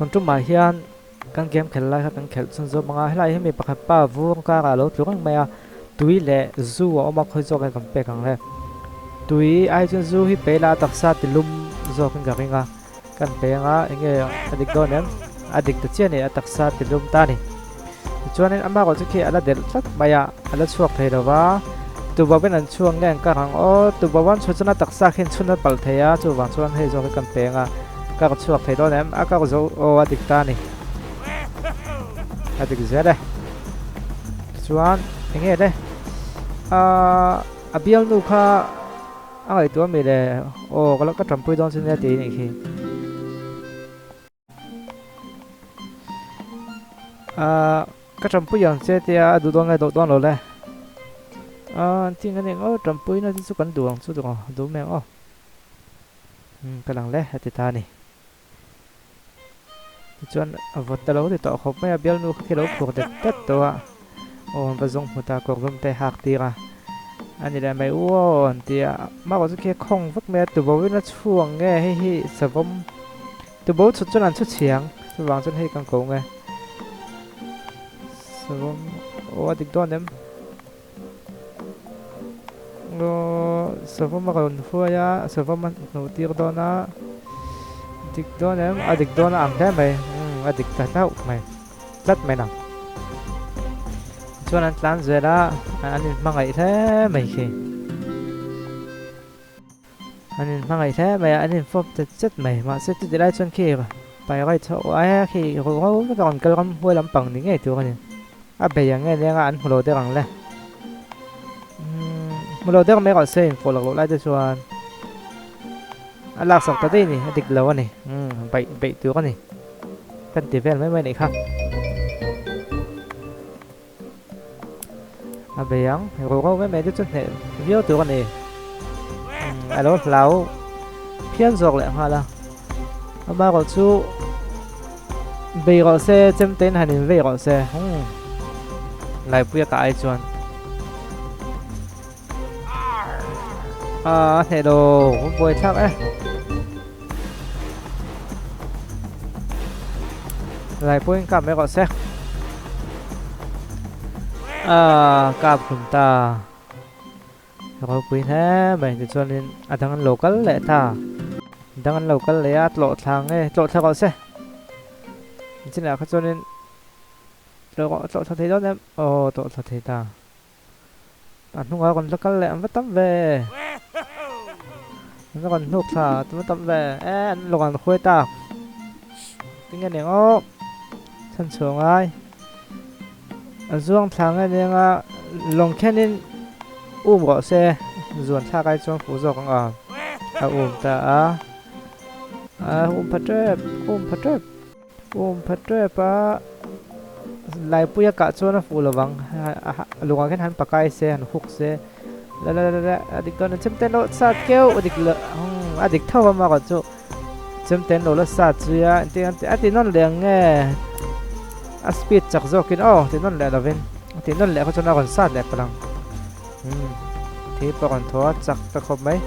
Tun tumah hian kan game khelh lai kha kan khelh chhun zawk ang a, helai hi mi pakhat pa vur karah a lo tlu reng mai a, tui leh zu a awm a, khawi zawk nge kan pek ang le? Tui ai chuan zu hi pe ila a taksa ti lum zawkin ka ring a, kan pe ang a, eng nge a dik dawn em? A dik ta chiah a ni, a taksa ti lum ta a ni. Tichuanin amah erawh chu khi a la delh tlat mai a, a la chhuak thei lo va, tuboin an chhuak nge an kar ang aw, tubo an chhuah chuan a taksa khi an chhun a palh thei a, chuvang chuan hei zawk hi kan peng a, kar chhuak thei dawn em, a kar zo aw a dik ta a ni, a dik zel e. Tichuan eng nge le, aaa a bialnu kha a ngaihtuah mi le aw ka lo ka tanpui dawn chu nia tih a nih khi. Ahh ka tanpui ang che tia a duh dawn nge duh dawn lo le ahh an tih ngani aw tanpui na te chu kan duh ang chu duh duh mai ang aw umm ka lang le a ti ta a ni tichuan a vawt ta lo ti tawh khawp mai a bialnu kha khi lo phur det det tawh a aw an va zawng hmu ta kawr lum te hak tir a a ni leh mai u aw an ti a mahrawh chu khi a khawng vek mai a tuboin a chhuang nge hei hi savawm. Tubo chhut chuan an chhu chhiang, chuvang chuan hei kan ko nge. Savawm, aw a dik dawn em? Aw, savawm a rawn hruai a, savawm a hnuh tir dawn a, dik dawn em? A dik dawn a ang hle mai, umm a dik ta hlauh mai, tlat mai nang. Chuan an tlan zel a, an inhmangaih hle mai khi. An in hmangaih hle mai a, an in fawp chet chet mai. Mahse chuti lai chuan khi pai rai chho aia khi ruh ro vek a rawn kal ram huai lampang ni ngei tur a ni. A bei ang nge nia nga an hmu lo der ang le. Umm hmu lo der mai rawh se in fawh lak loh lai te chuan a laksak ta daih a ni, a dik lo a ni. Umm beih beih tur a ni. Kan ti vel mai mai a nih kha. A bei ang ruh ro mai mai te chu hneh viau tur a ni a lo hlau phian zawk leh nghal a amaherawh chu bei rawh se chem te in han in vei rawh se umm Laipuia ka ai chuan a hneh lo buai thlak e Laipuiin kap mai rawh se a kap hlum ta ropui hle mai tichuanin a dang an lo kal leh ta dang an lo kal leh a tlawh thla nge tlawh thla rawh se chinah kha chuanin tlawh tlawh thla thei dawn em aw tlawh thla thei ta. A hnungah rawn la kal leh an va tam ve. An rawn hnuk thla an va tam ve. E an lawng an hruai ta. Tinge ning aw. Chhan chhuah ngai. A zuang thla nge ning a lawng khenin um rawh se. Zuan thlak ai chuan fuh zawk ang a. A um ta a. A um pha tep, um pha tep. Um pha tep a Laipui a kah chuan a fuh lo vang lungah khian han pakai se han huk se la la la la a dik dawn a chemte lo sat keuh a dik lo a dik tho a marawh chu chemte an lo la sat zui a engtin an a ti nawn leh ang nge a speed chak zawkin aw ti nawn leh lovin a ti nawn leh kha chuan a rawn sat leh palh ang umm thi pawh a rawn thaw a chak ta khawp mai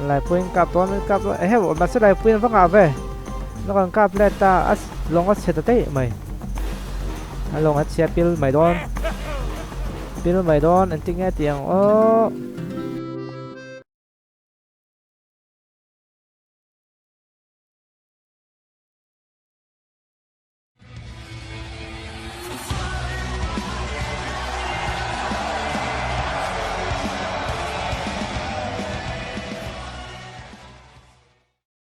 Laipuiin kap dawn kap dawn eheu mahse Laipuiin va ngah ve a rawn kap let ta a lawng a chhe ta daih mai a lawng a chhia pil mai dawn pil mai dawn engtin nge tih ang aw.